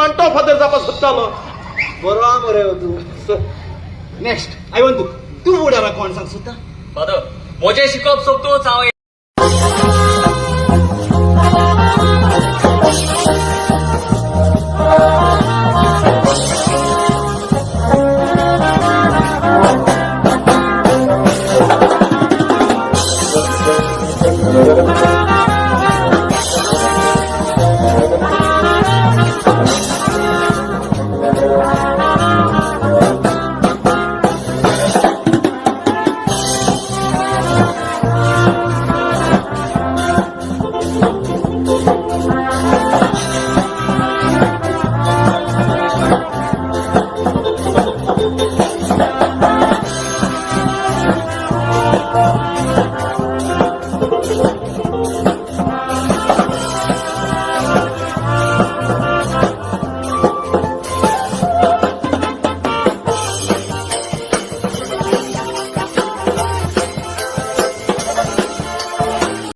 माणटो father जावपाक सोदतालो. बरो आहा मरे हो तूं. नेक्स्ट आयवन, तूं तूं फुडाराक कोण सांग सोदता? फादर, म्हजें शिकप सोंपतूच हांव